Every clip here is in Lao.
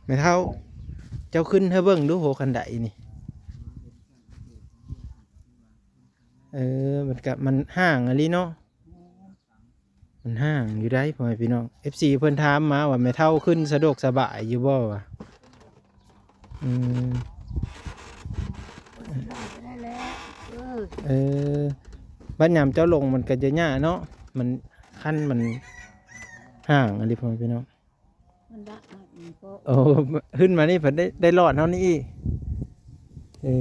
ແມ່ເຖົ້າ ເຈົ້າຂຶ້ນໃຫ້ເບິ່ງດູ ໂຫ ຄັນໄດນີ້. ເອີ ມັນກະ ມັນຫ່າງອີ່ຫຼີເນາະ. ມັນຫ່າງຢູ່ໃດ໋ ພໍ່ແມ່ພີ່ນ້ອງ. ເອັຟຊີ ເພິ່ນຖາມມາວ່າ ແມ່ເຖົ້າຂຶ້ນສະດວກສະບາຍຢູ່ບໍ່ ວ່າ. ອືມ ເອີ ບັດຍາມເຈົ້າລົງມັນກໍຈະຍາກເນາະ ມັນ ຄັນມັນຫ່າງອີ່ຫຼີ ພໍ່ແມ່ພີ່ນ້ອງ. ມັນດັກ ໂອ້ ຂຶ້ນມານີ້ເພິ່ນໄດ້ ໄດ້ລອດເຮົານີ້ອີກ. ເອີ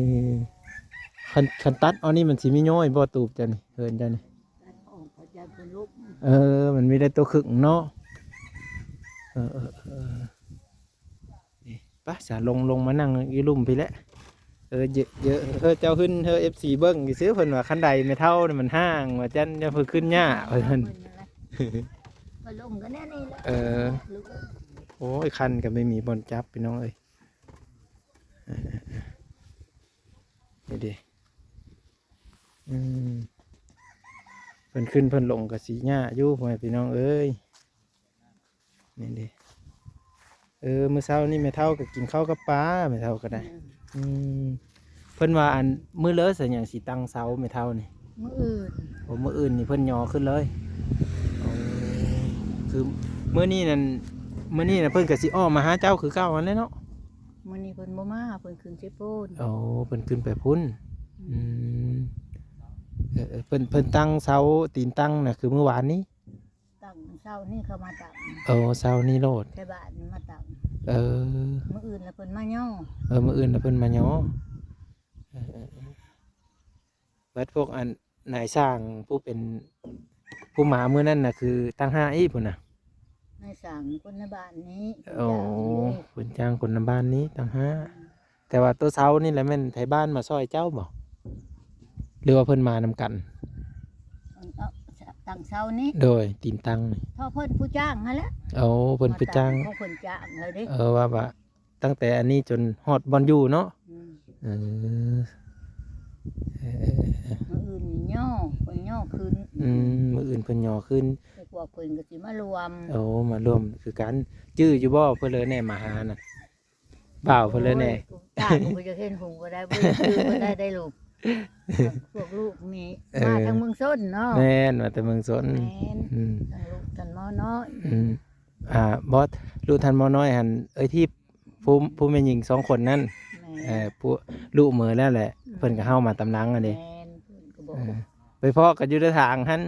ຄັນ ຄັນຕັດເອົານີ້ມັນຊິມີຍ້ອຍບໍ່ ຕູບເຈົ້ານີ້ ເຮືອນເຈົ້ານີ້? ຕັດອອກ ເຂົາຈະເປັນລົບ. ເອີ ມັນມີແຕ່ໂຕຄຶ່ງເນາະ. ເອີ ເອີ ເອີ ນີ້ ໄປ ສາ ລົງ ລົງມານັ່ງຢູ່ລຸ່ມພີ້ແຫຼະ. ເອີ ເຢ ເຢ ເຮີເຈົ້າຂຶ້ນ ເຮີ ເອັຟຊີ ເບິ່ງຊື່ໆ ເພິ່ນວ່າຄັນໄດແມ່ເຖົ້ານີ້ມັນຫ່າງ ວ່າຊັ້ນ ຢ້ານເພິ່ນຂຶ້ນຍາກ ວ່າຊັ້ນ. ມາລົງກັນແນວນີ້ແຫຼະ. ເອີ ໂອ້ຍ ຄັນກໍບໍ່ມີບ່ອນຈັບ ພີ່ນ້ອງເອີຍ. ເອີ ເອີ ເອີ ນີ້ເດ້ ອືມ ເພິ່ນຂຶ້ນເພິ່ນລົງກໍຊິຍາກຢູ່ ພໍ່ແມ່ພີ່ນ້ອງເອີຍ. ນີ້ເດ້ ເອີ ມື້ເຊົ້ານີ້ແມ່ເຖົ້າກໍກິນເຂົ້າກັບປາ ແມ່ເຖົ້າກໍໄດ້. ອືມ ອືມ ເພິ່ນວ່າ ອັນ ມື້ເລີສະຫຍັງຊິຕັ້ງເສົາແມ່ເຖົ້ານີ້? ມື້ອື່ນ. ໂອ້ ມື້ອື່ນນີ້ເພິ່ນຍໍຂຶ້ນເລີຍ. ໂອ້ ຄືມື້ນີ້ນັ້ນ ມື້ນີ້ນະເພິ່ນກໍຊິອອກມາຫາເຈົ້າຄືເກົ່າຫັ້ນແຫຼະເນາະ. ມື້ນີ້ເພິ່ນບໍ່ມາ ເພິ່ນຂຶ້ນເຊໂປນ. ໂອ້ ເພິ່ນຂຶ້ນໄປພຸ້ນ. ອືມ ອືມ ເອີ ເອີ ເພິ່ນ ເພິ່ນຕັ້ງເສົາຕີນຕັ້ງນະ ຄືມື້ວານນີ້. ຕັ້ງເຊົ້ານີ້ເຂົາມາຕັ້ງ. ໂອ້ ເຊົ້ານີ້ໂລດ ແຖວບ້ານມາຕັ້ງ. ເອີ ມື້ອື່ນລະເພິ່ນມາຍໍ. ເອີ ມື້ອື່ນລະເພິ່ນມາຍໍ. ເອີ ເອີ ເອີ ບັດພວກ ອັນ ນາຍຊ່າງຜູ້ເປັນ ຜູ້ມາມື້ນັ້ນນະ ຄືຕ່າງຫາກອີກພຸ້ນນະ. ນາຍຊ່າງຄົນໃນບ້ານນີ້. ໂອ້ ເພິ່ນຈ້າງຄົນໃນບ້ານນີ້ຕ່າງຫາກ. ອືມ ແຕ່ວ່າໂຕເສົານີ້ແຫຼະແມ່ນໄທບ້ານມາຊ່ອຍເຈົ້າບໍ່ ຫຼືວ່າເພິ່ນມານຳກັນ? ເອີ ຕັ້ງເສົານີ້ ໂດຍ ຕີນຕັ້ງນີ້ ເພາະເພິ່ນຜູ້ຈ້າງຫັ້ນແຫຼະ. ໂອ້ ເພິ່ນຜູ້ຈ້າງ ເພິ່ນຈ້າງເລີຍເດ້. ເອີ ວ່າ ວ່າຕັ້ງແຕ່ອັນນີ້ຈົນຮອດບ່ອນຢູ່ເນາະ. ອືມ ເອີ ເອີ ເອີ ເອີ ມື້ອື່ນນີ້ຍໍ ເພິ່ນຍໍຂຶ້ນ. ອືມ ມື້ອື່ນເພິ່ນຍໍຂຶ້ນ ແຕ່ພວກເພິ່ນກໍຊິມາລວມ. ໂອ້ ມາລວມຄືກັນ. ຈື່ຢູ່ບໍ່ ເພິ່ນເລີແນ່ມາຫານະ? ບ່າວເພິ່ນເລີແນ່. ໂອ້ຍ ຕາກໍບໍ່ຢາກເຫັນຫຸງກໍໄດ້ ບໍ່ຢາກຈື່ກໍໄດ້ ໄດ້ລູກ. ພວກລູກນີ້ ເອີ ມາທາງເມືອງຊົນເນາະ. ແມ່ນ ມາແຕ່ເມືອງຊົນ. ແມ່ນ ອືມ ທັງລູກທັນໝໍນ້ອຍ. ອືມ ອ່າ ບໍ່ ລູກທ່ານໝໍນ້ອຍຫັ້ນ ເອີຍ ທີ່ຜູ້ ຜູ້ແມ່ຍິງສອງຄົນນັ້ນ. ແມ່ນ ເອີ ຜູ້ ລູກເມີແລ້ວແຫຼະ. ອືມ ເພິ່ນກໍເຮົາມາຕາມຫຼັງຫັ້ນເດ້. ແມ່ນ ເພິ່ນກໍບອກ ເອີ ໄປພໍ້ກັນຢູ່ໃນທາງຫັ້ນ.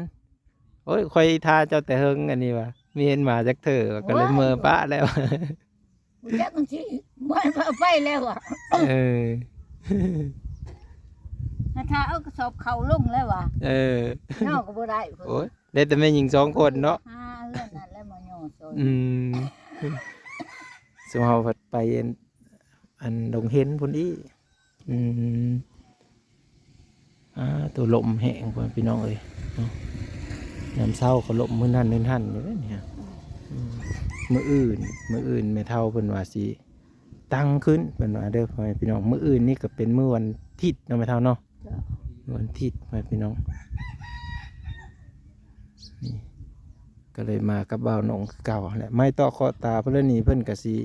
ໂອ້ຍ ຂ້ອຍຖ້າເຈົ້າແຕ່ເຫິງອັນນີ້ວ່າ ມີເຫັນມາຈັກເທື່ອ ກໍເລີຍເມີປະແລ້ວ. ບໍ່ຈັກມັນຊິ ບໍ່ໃຫ້ເອົາໄປແລ້ວວ່າ. ເອີ ຖ້າເອົາກະສອບເຂົ້າລົງແລ້ວວ່າ. ເອີ ນອນກໍບໍ່ໄດ້. ໂອ້ຍ ໄດ້ແຕ່ແມ່ຍິງສອງຄົນເນາະ. ຫາເຮືອນນັ້ນແຫຼະມາຍໍຊ່ອຍ. ອືມ ຊຸມເຮົາພັດໄປອັນ ອັນດົງເຫັນພຸ້ນອີກ. ອືມ ອ່າ ໂຕລົມແຮງ ພໍ່ແມ່ພີ່ນ້ອງເອີຍເນາະ. ຍາມເຊົ້າກໍລົມມື້ນັ້ນມື້ຫັ້ນຢູ່ເດ້ນີ້. ອືມ ມື້ອື່ນ ມື້ອື່ນແມ່ເຖົ້າເພິ່ນວ່າຊິຕັ້ງຂຶ້ນ ເພິ່ນວ່າເດີ ພໍ່ແມ່ພີ່ນ້ອງ. ມື້ອື່ນນີ້ກໍເປັນມື້ວັນທິດເນາະ ແມ່ເຖົ້າເນາະ. ເຈົ້າ ວັນທິດ ພໍ່ແມ່ພີ່ນ້ອງ. ນີ້ກໍເລີຍມາກັບບ່າວໜົງຄືເກົ່າຫັ້ນແຫຼະ. ໄມ້ຕອກເຄາະຕາເພິ່ນລະນີ້ ເພິ່ນກໍຊິ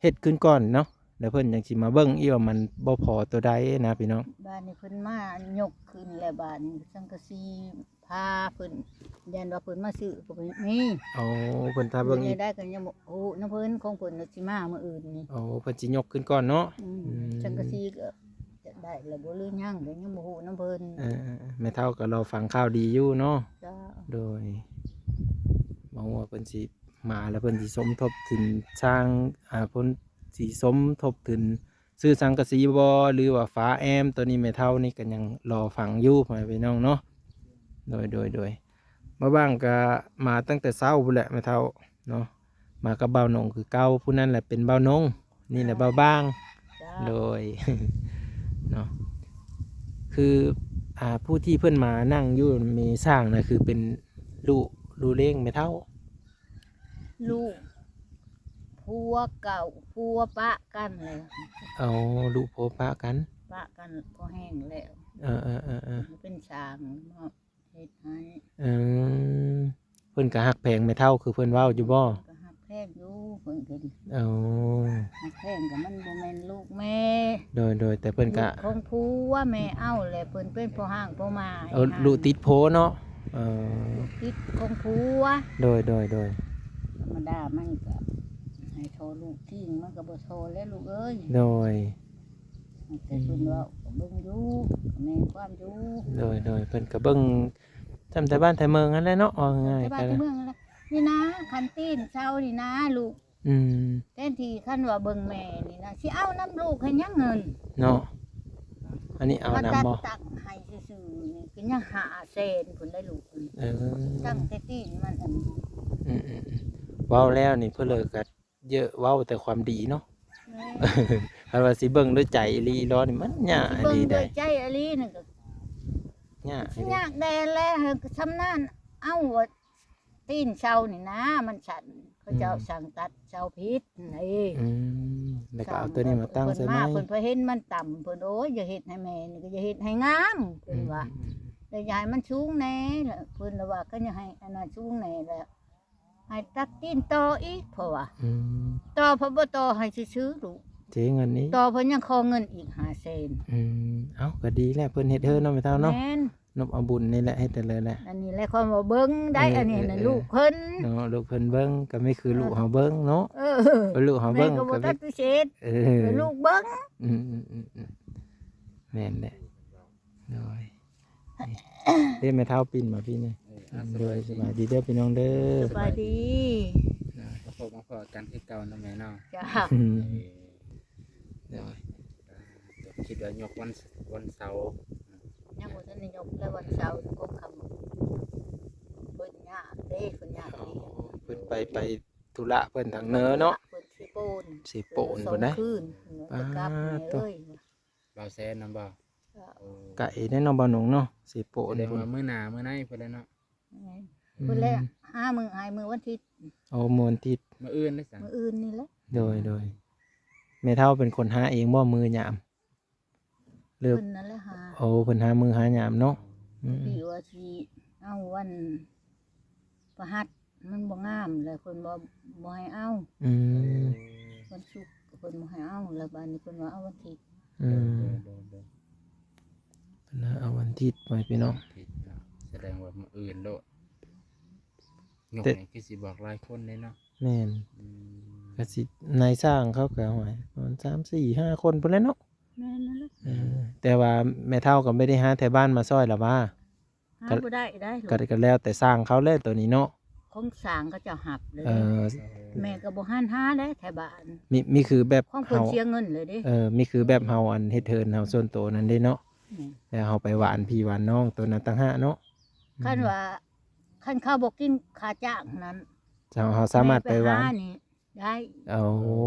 ເຮັດຂຶ້ນກ່ອນເນາະ. ແລ້ວເພິ່ນຈັ່ງຊິມາເບິ່ງອີກວ່າມັນບໍ່ພໍຕົວໃດນະພີ່ນ້ອງ. ບາດນີ້ເພິ່ນມາຍົກຂຶ້ນແລ້ວ ບາດນີ້ສັງກະສີພາເພິ່ນ ຢ້ານວ່າເພິ່ນມາຊື້ກໍບໍ່ມີ. ໂອ້ ເພິ່ນຖ້າເບິ່ງອີກ ໄດ້ກໍຍັງບໍ່ຮູ້ນຳເພິ່ນ. ຂອງເພິ່ນຊິມາມື້ອື່ນນີ້. ໂອ້ ເພິ່ນຊິຍົກຂຶ້ນກ່ອນເນາະ. ອືມ ອືມ ສັງກະສີກໍຈະໄດ້ແລ້ວບໍ່ ຫຼືຍັງ ກໍຍັງບໍ່ຮູ້ນຳເພິ່ນ. ເອີ ແມ່ເຖົ້າກໍລໍຟັງຂ່າວດີຢູ່ເນາະ. ເຈົ້າ ໂດຍ ຫວັງວ່າເພິ່ນຊິ ມາແລ້ວເພິ່ນຊິສົມທົບທຶນສ້າງ ອ່າ ເພິ່ນຊິສົມທົບທຶນຊື້ສັງກະສີບໍ່ ຫຼືວ່າຝາແອ້ມ ໂຕນີ້ແມ່ເຖົ້ານີ້ກໍຍັງລໍຟັງຢູ່ ພໍ່ແມ່ພີ່ນ້ອງເນາະ. ໂດຍ ໂດຍ ໂດຍ ບ່າວບາງກໍມາຕັ້ງແຕ່ເຊົ້າພຸ້ນແຫຼະແມ່ເຖົ້າເນາະ. ມາກັບບ່າວໜົງຄືເກົ່າ. ຜູ້ນັ້ນແຫຼະເປັນບ່າວໜົງ ນີ້ແຫຼະບ່າວບາງ. ເຈົ້າ ໂດຍ ເນາະ ຄື ອ່າ ຜູ້ທີ່ເພິ່ນມານັ່ງຢູ່ເມຊ່າງນະ ຄືເປັນລູກ ລູກລ້ຽງແມ່ເຖົ້າ. ລູກຜົວເກົ່າ ຜົວປະກັນແລ້ວ. ເອົາ ລູກຜົວປະກັນ ປະກັນພໍແຮງແລ້ວ. ເອີ ເອີ ເອີ ເອີ ເປັນຊ່າງມາເຮັດໃຫ້. ເອີ ເພິ່ນກໍຮັກແພງແມ່ເຖົ້າຄືເພິ່ນເວົ້າຢູ່ບໍ່? ກໍຮັກແພ ງຢູ່ ເພິ່ນກໍດີ. ໂອ້ ຮັກແພງກໍມັນບໍ່ແມ່ນລູກແມ່. ໂດຍໆ ແຕ່ເພິ່ນກໍ ລູກຂອງຜົວແມ່ເອົາ ແລະເພິ່ນເປັນພໍ່ຮ້າງພໍ່ໝ້າ. ເອີ ໃຫ້ ລູກຕິດຜົວເນາະ. ເອີ ລູກຕິດຂອງຜົວ. ໂດຍໆໆ ທຳມະດາມັນກໍໃຫ້ທໍ່ລູກຖິ້ມ ມັນກໍບໍ່ທໍ່ແລ້ວລູກເອີຍ. ໂດຍ ແຕ່ເພິ່ນເວົ້າກໍເບິ່ງຢູ່ ແມ່ນຄວາມຢູ່. ໂດຍໆ ເພິ່ນກໍເບິ່ງ ຈຳແຕ່ບ້ານແຕ່ເມືອງຫັ້ນແຫຼະເນາະ ເວົ້າງ່າຍໆ ແຕ່ບ້ານແຕ່ເມືອງຫັ້ນແຫຼະ. ນີ້ນະ ຄັນຕີນເຊົານີ້ນະລູກ. ອືມ ແທນທີ່ຄັນວ່າເບິ່ງແມ່ນີ້ນະ ຊິເອົານຳລູກໃຫ້ຫຍັງເງິນເນາະ. ອັນນີ້ເອົານຳບໍ່? ມາຕັດຕັ້ງໃຫ້ຊື່ໆ ນີ້ກໍຍັງຫ້າແສນພຸ້ນໄດ໋ລູກ. ເອີ ຕັ້ງແຕ່ຕີນມັນອັນ ອືມໆໆ ເວົ້າແລ້ວນີ້ເພິ່ນເລີກກໍ ເຢີເວົ້າແຕ່ຄວາມດີເນາະ. ແມ່ນ ຄັນວ່າຊິເບິ່ງດ້ວຍໃຈອີ່ຫຼີອີ່ຫຼໍນີ້ ມັນຍາກອີ່ຫຼີໄດ໋. ຊິເບິ່ງດ້ວຍໃຈອີ່ຫຼີນັ້ນກໍຍາກ ຊິຍາກແດ່ແຫຼະ. ເຮົາກໍຊຳນານເອົາວ່າ ຕີນເຊົານີ້ນະ ມັນສັ່ນ ເຂົາເຈົ້າ ອືມ ສັ່ງຕັດເຊົາຜິດນີ້. ອືມ ແລ້ວກໍເອົາຕົວນີ້ມາຕັ້ງໃສ່ໃໝ່. ເພິ່ນມາ ເພິ່ນເຫັນມັນຕ່ຳ ເພິ່ນ ໂອ້ຍ ຢ່າເຮັດໃຫ້ແມ່ນີ້ ກໍຢ່າເຮັດໃຫ້ງາມ ເພິ່ນວ່າ. ອືມໆໆ ແລ້ວຢ່າໃຫ້ມັນສູງແດ່ ເພິ່ນລະວ່າ ກໍຢ່າໃຫ້ອັນນັ້ນສູງແດ່ ແລ້ວ ໃຫ້ຕັດຕີນຕໍ່ອີກ ເພາະວ່າ ອືມ ຕໍ່ເພິ່ນບໍ່ຕໍ່ໃຫ້ຊື່ໆລູກ ເສຍເງິນອີກ ຕໍ່ເພິ່ນຍັງຂໍເງິນອີກຫ້າແສນ. ອືມ ເອົ້າ ກໍດີແຫຼະ ເພິ່ນເຮັດເຮີເນາະແມ່ເຖົ້າເນາະ. ແມ່ນ ນົບເອົາບຸນນີ້ແຫຼະ ເຮັດແຕ່ເລີຍແຫຼະ. ອັນນີ້ແຫຼະຄວາມວ່າເບິ່ງໄດ້. ເອີ ອັນນີ້ ເອີ ນະ ເອີ ລູກເພິ່ນເນາະ ລູກເພິ່ນເບິ່ງ ກໍມີຄືລູກເຮົາເບິ່ງເນາະ. ເອີ ເອີ ລູກເຮົາເບິ່ງ ແມ່ກໍບໍ່ ກໍມີ ປະຕິເສດ. ເອີ ເອີ ລູກເບິ່ງ. ອືມໆໆໆ ແມ່ນແຫຼະ. ໂດຍ ເດ້ແມ່ເຖົ້າປິ່ນມາພີ່ນີ້. ເອີ ອ່າ ໂດຍ ສະບາຍດີເດີພີ່ນ້ອງເດີ. ສະບາຍດີ. ມາພົບມາພໍ້ກັນຄືເກົ່າເນາະແມ່ເນາະ. ຈ້າ. ອືມ ເອີ ໂດຍ ຄິດວ່າຍົກວັນ ວັນເສົາ. ຍັງບໍ່ທັນໄດ້ຍົກ ແຕ່ວັນເສົາກໍຄ່ຳ ເພິ່ນຍາກເດ້ ເພິ່ນຍາກ. ອໍ ເພິ່ນໄປ ໄປທຸລະເພິ່ນທາງເໜືອເນາະ. ເພິ່ນເຊໂປນ ເຊໂປນ ເພິ່ນໄປສອງຄືນ ເພິ່ນໄປກັບ. ປາດໂທ້ ແມ່ເອີຍ ບ່າວແຊນນຳບໍ່? ເຈົ້າ. ໂອ້ ໄກເດ້ເນາະ ບ່າວໜຸ່ງເນາະ ເຊໂປນ. ແສດງວ່າມື້ໜ້າມື້ໃນພຸ້ນແຫຼະເນາະ. ແມ່ນ ອືມ ພຸ້ນແຫຼະ ຫາມື້ໃຫ້ ມື້ວັນທິດ. ໂອ້ ມື້ວັນທິດ ມື້ອື່ນເດ້ຊັ້ນ ມື້ອື່ນນີ້ແຫຼະ. ໂດຍໆ ແມ່ເຖົ້າເປັນຄົນຫາເອງບໍ່ ມື້ຍາມ ຫຼື ເພິ່ນນັ້ນແຫຼະຫາ. ໂອ້ ເພິ່ນຫາມື້ຫາຍາມເນາະ. ອືມ ທີ່ວ່າຊິເອົາວັນພະຫັດ ມັນບໍ່ງາມ ແລ້ວເພິ່ນບໍ່ ບໍ່ໃຫ້ເອົາ. ອືມ ວັນສຸກເພິ່ນບໍ່ໃຫ້ເອົາ ແລ້ວບາດນີ້ເພິ່ນວ່າເອົາວັນທິດ. ອືມ ໂດຍໆໆ ເພິ່ນວ່າເອົາວັນທິດ ພໍ່ແມ່ພີ່ນ້ອງ. ວັນທິດເນາະ ສະແດງວ່າມື້ອື່ນໂລດ. ຍົກນີ້ຄືຊິບອກຫຼາຍຄົນເດ້ເນາະ. ແມ່ນ. ອືມ ກໍຊິ ນາຍຊ່າງເຂົາກໍ ໂອ້ຍ ປະມານສາມ ສີ່ ຫ້າຄົນພຸ້ນແຫຼະເນາະ. ແມ່ນນັ້ນແຫຼະ. ເອີ ແຕ່ວ່າແມ່ເຖົ້າກໍບໍ່ໄດ້ຫາແຖວບ້ານມາຊ່ອຍລະຫວາ? ຫາບໍ່ໄດ້ໄດ໋. ກໍ ກໍແລ້ວແຕ່ຊ່າງເຂົາແຫຼະໂຕນີ້ເນາະ ຂອງຊ່າງເຂົາເຈົ້າຮັບເລີຍ. ເອີ ແມ່ກໍບໍ່ຫັນຫາໄດ໋ແຖວບ້ານ. ມີ ມີຄືແບບຂອງເພິ່ນເຮົາເສຍເງິນເລີຍເດ້. ເອີ ມີຄືແບບເຮົາອັນເຮັດເຮືອນເຮົາສ່ວນໂຕນັ້ນເດ້ເນາະ. ແມ່ນ ແລ້ວເຮົາໄປຫວ່ານພີຫວ່ານນ້ອງໂຕນັ້ນຕ່າງຫາກເນາະ. ອືມ ຄັນວ່າ ຄັນເຂົາບໍ່ກິນຄ່າຈ້າງນັ້ນ ເຮົາ ເຮົາສາມາດໄປຫວ່ານ ແມ່ໄປຫານີ້ໄດ້. ໂອ້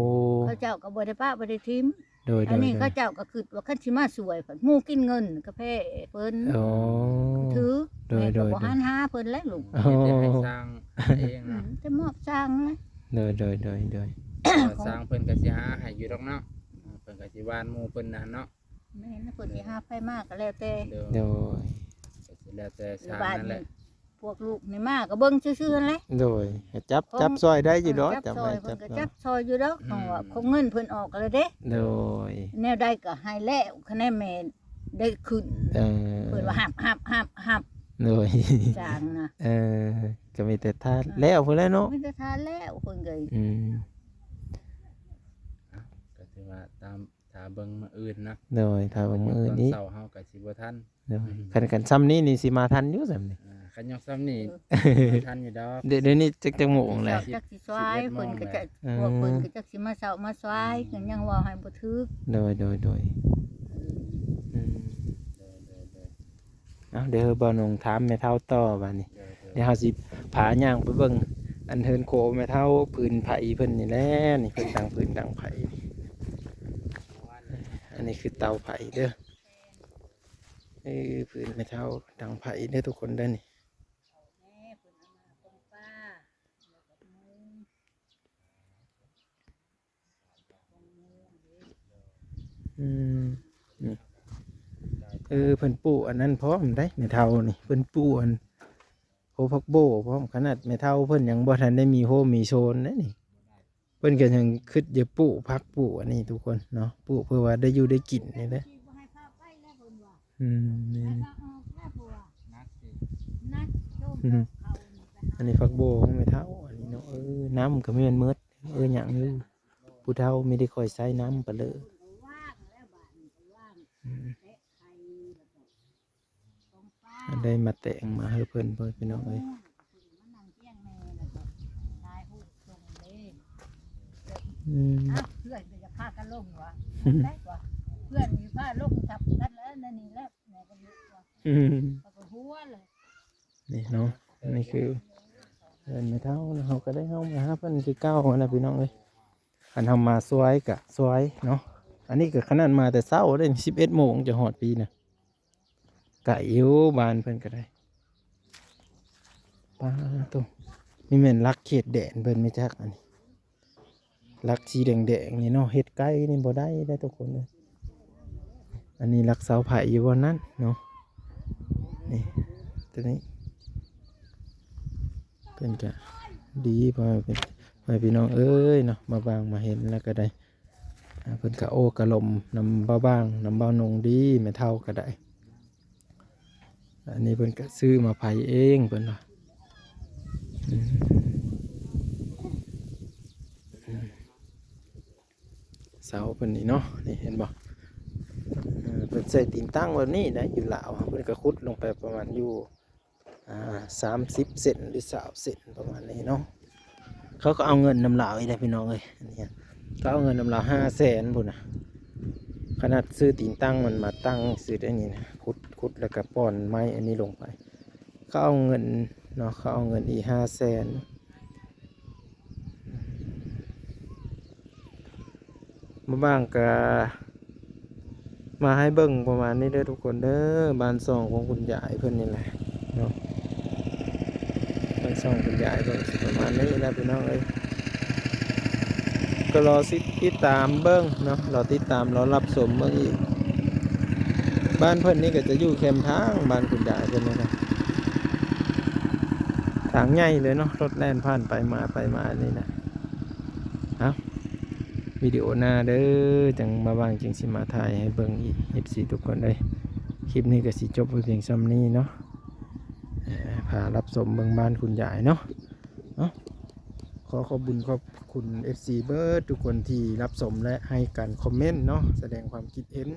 ເຂົາເຈົ້າກໍບໍ່ໄດ້ປະບໍ່ໄດ້ຖິ້ມ. ໂດຍໆໆ ອັນນີ້ເຂົາເຈົ້າກໍຄິດວ່າຄັນຊິມາຊ່ວຍ ໝູ່ກິນເງິນກໍແພ້ເພິ່ນ. ໂອ້ ຖືກ. ໂດຍໆໆ ແມ່ກໍບໍ່ຫັນຫາເພິ່ນແຫຼະລູກ. ໂອ້ ມີແຕ່ໃຫ້ຊ່າງເອງເນາະ. ອືມ ແຕ່ມອບຊ່າງແຫຼະ. ໂດຍໆໆໆ ຊ່າງເພິ່ນກໍຊິຫາໃຫ້ຢູ່ດອກເນາະ. ເພິ່ນກໍຊິຫວ່ານໝູ່ເພິ່ນນັ້ນເນາະ. ແມ່ນ ເພິ່ນຊິຫາໃຜມາກໍແລ້ວແຕ່. ໂດຍ ໂດຍ ກໍຊິແລ້ວແຕ່ຊ່າງນັ້ນແຫຼະ. ພວກລູກນີ້ມາກໍເບິ່ງຊື່ໆຫັ້ນແຫຼະ. ໂດຍ ຈັບ ຈັບຊ່ອຍໄດ້ຢູ່ດອກ. ເອີ ຈັບຊ່ອຍ ຈັບ ເພິ່ນກໍຈັບຊ່ອຍຢູ່ດອກ. ອືມ ເພາະວ່າຂອງເງິນເພິ່ນອອກແລ້ວເດ້. ໂດຍ ແນວໃດກໍໃຫ້ແລ້ວ ຄະແນນແມ່ໄດ້ຂຶ້ນ. ເອີ ເພິ່ນວ່າຮັບ ຮັບ ຮັບ ຮັບ. ໂດຍ ຈ້າງນະ. ເອີ ກໍມີແຕ່ຖ້າແລ້ວພຸ້ນແຫຼະເນາະ. ມີແຕ່ຖ້າແລ້ວເພິ່ນກໍ. ອືມ ກໍຖືວ່າຕາມ ຖ້າເບິ່ງມື້ອື່ນເນາະ. ໂດຍ ຖ້າເບິ່ງມື້ອື່ນອີກ ຕອນເຊົ້າເຮົາກໍຊິບໍ່ທັນ. ໂດຍ ອືມ ຄັນ ຄັນຊ່ຳນີ້ນີ້ຊິມາທັນຢູ່ຊ່ຳນີ້. ອ່າ ຄັນຍັງຊ່ຳນີ້ ເອີ ທັນຢູ່ດອກ. ດຽວ ດຽວນີ້ຈັກ ຈັກໂມງແລ້ວ? ຈັກຊິສວາຍ ສິບເອັດໂມງ ເພິ່ນກໍຈະ ແລ້ວ ເອີ ພວກເພິ່ນກໍຈັກຊິມາເຊົ້າມາສວາຍ ອືມ ກໍຍັງເວົ້າໃຫ້ບໍ່ຖືກ. ໂດຍ ໂດຍ ໂດຍ ອືມ ອືມ ໂດຍ ໂດຍ ໂດຍ. ເອົ້າ ດຽວເຮົາບ່າວໜຸ່ງຖາມແມ່ເຖົ້າຕໍ່ບາດນີ້. ໂດຍ ໂດຍ ດຽວເຮົາຊິພາຍ່າງໄປເບິ່ງ ອັນເຮືອນໂຄແມ່ເຖົ້າ ຜືນໄຜເພິ່ນນີ້ແຫຼະ ນີ້ເພິ່ນຕັ້ງຜືນຕັ້ງໄຜ. ອັນນີ້ຄືເຕົາໄຜເດີ ເອີ ຜືນແມ່ເຖົ້າຕັ້ງໄຜເດີທຸກຄົນເດີນີ້. ອືມ ນີ້ ເອີ ເພິ່ນປູກອັນນັ້ນພ້ອມໄດ໋ ແມ່ເຖົ້ານີ້ ເພິ່ນປູກອັນ ໂອ້ ຜັກໂບ້ພ້ອມ. ຂະໜາດແມ່ເຖົ້າເພິ່ນຍັງບໍ່ທັນໄດ້ມີໂຮມມີໂຊນເດ້ນີ້. ເພິ່ນກໍຍັງຄິດຈະປູກຜັກປູກອັນນີ້ທຸກຄົນເນາະ ປູກເພື່ອວ່າໄດ້ຢູ່ໄດ້ກິນນີ້ແຫຼະ. ອືມ ນີ້ ອັນນີ້ຜັກບົ່ວຂອງແມ່ເຖົ້າອັນນີ້ເນາະ. ເອີ ນ້ຳກໍແມ່ນໝົດ ເອີ ຫຍັງຢູ່ ຜູ້ເຖົ້າມີແຕ່ຄອຍໃຊ້ນ້ຳປະເລີ. ອືມ ອັນໃດມາແຕ່ງມາໃຫ້ເພິ່ນ ພໍ່ແມ່ພີ່ນ້ອງເອີຍ. ອືມ ອ້າວ ເພື່ອນກໍຈະພາກັນລົງວະ ແປກວະ ເພື່ອນນີ້ພາລົງທັບກັນແລ້ວ ແນວນີ້ແຫຼະ ແມ່ກໍເຮັດວະ ອືມ ເຂົາກໍຫົວເລີຍ. ນີ້ເນາະ ນີ້ຄືເຮືອນແມ່ເຖົ້າເນາະ ເຮົາກໍໄດ້ເຮົາມາຫາເພິ່ນຄືເກົ່າຫັ້ນນະພີ່ນ້ອງເອີຍ. ຄັນເຮົາມາຊ່ວຍກະຊ່ວຍເນາະ ອັນນີ້ກໍຂະໜາດມາແຕ່ເຊົ້າເດ້ ສິບເອັດໂມງຈະຮອດພີ້ນະ ໄກຢູ່ ບ້ານເພິ່ນກໍໄດ້. ປາໂຕ ນີ້ແມ່ນຫຼັກເຂດແດນເພິ່ນແມ່ນຈັກ ອັນນີ້ຫຼັກສີແດງໆນີ້ເນາະ ເຮັດໄກນີ້ບໍ່ໄດ້ເດ້ທຸກຄົນເອີຍ. ອັນນີ້ຫຼັກເສົາໄຟຢູ່ບ່ອນນັ້ນເນາະ ນີ້ ຕົວນີ້ ເພິ່ນກະດີ ພໍ່ແມ່ພີ່ນ້ອງເອີຍເນາະ ມາບາງມາເຫັນແລ້ວກໍໄດ້ ອ່າ ເພິ່ນກະໂອ້ກະລົມນຳບ່າວບາງ ນຳບ່າວນົງດີ ແມ່ເຖົ້າກໍໄດ້. ອັນນີ້ເພິ່ນກະຊື້ມາໄຟເອງເພິ່ນວ່າ ອືມ ອືມ ເສົາເພິ່ນນີ້ເນາະ ນີ້ເຫັນບໍ່ ເອີ ເພິ່ນໃສ່ຕີນຕັ້ງແບບນີ້ນະ ຢູ່ລາວເພິ່ນກໍຂຸດລົງໄປປະມານຢູ່ ອ່າ ສາມສິບເຊັນ ຫຼື ຊາວເຊັນ ປະມານນີ້ເນາະ. ເຂົາກໍເອົາເງິນນຳລາວອີກແຫຼະພີ່ນ້ອງເອີຍ ອັນນີ້ ເຂົາເອົາເງິນນຳລາວຫ້າແສນພຸ້ນນະ ຂະໜາດຊື້ຕີນຕັ້ງມັນມາຕັ້ງຊື່ໄດ້ນີ້ນະ ຂຸດ ຂຸດແລ້ວກໍປ່ອນໄມ້ອັນນີ້ລົງໄປ ເຂົາເອົາເງິນເນາະ ເຂົາເອົາເງິນອີກຫ້າແສນ. ມາບາງກະມາໃຫ້ເບິ່ງປະມານນີ້ເດີທຸກຄົນເດີ ບ້ານຊ່ອງຂອງຄຸນຍາຍເພິ່ນນີ້ແຫຼະເນາະ ບ້ານຊ່ອງຄຸນຍາຍເພິ່ນຊິປະມານນີ້ແຫຼະພີ່ນ້ອງເອີຍ. ກໍລໍຕິດຕາມເບິ່ງເນາະ ລໍຕິດຕາມ ລໍຮັບຊົມເບິ່ງອີກ. ບ້ານເພິ່ນນີ້ກໍຈະຢູ່ແຄມທາງ ບ້ານຄຸນຍາຍເພິ່ນນີ້ນະ ທາງໃຫຍ່ເລີຍເນາະ ລົດແລ່ນຜ່ານໄປມາ ໄປມານີ້ນະ. ເອົ້າ ວິດີໂອໜ້າເດີ ຈັ່ງມາວ່າງຈຶ່ງຊິມາຖ່າຍໃຫ້ເບິ່ງອີກ ເອັຟຊີ ທຸກຄົນເອີຍ. ຄລິບນີ້ກໍຊິຈົບໄວ້ພຽງຊ່ຳນີ້ເນາະ ເອີ ພາຮັບຊົມເບິ່ງບ້ານຄຸນຍາຍເນາະ. ເອົ້າ ຂໍຂອບບຸນຂອບຄຸນ ເອັຟຊີ ເບິດທຸກຄົນທີ່ຮັບຊົມ ແລະ ໃຫ້ການຄອມເມັນເນາະ ສະແດງຄວາມຄິດເຫັນ.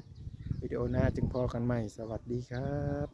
ວິດີໂອໜ້າຈຶ່ງພໍ້ກັນໃໝ່. ສະຫວັດດີຄັບ.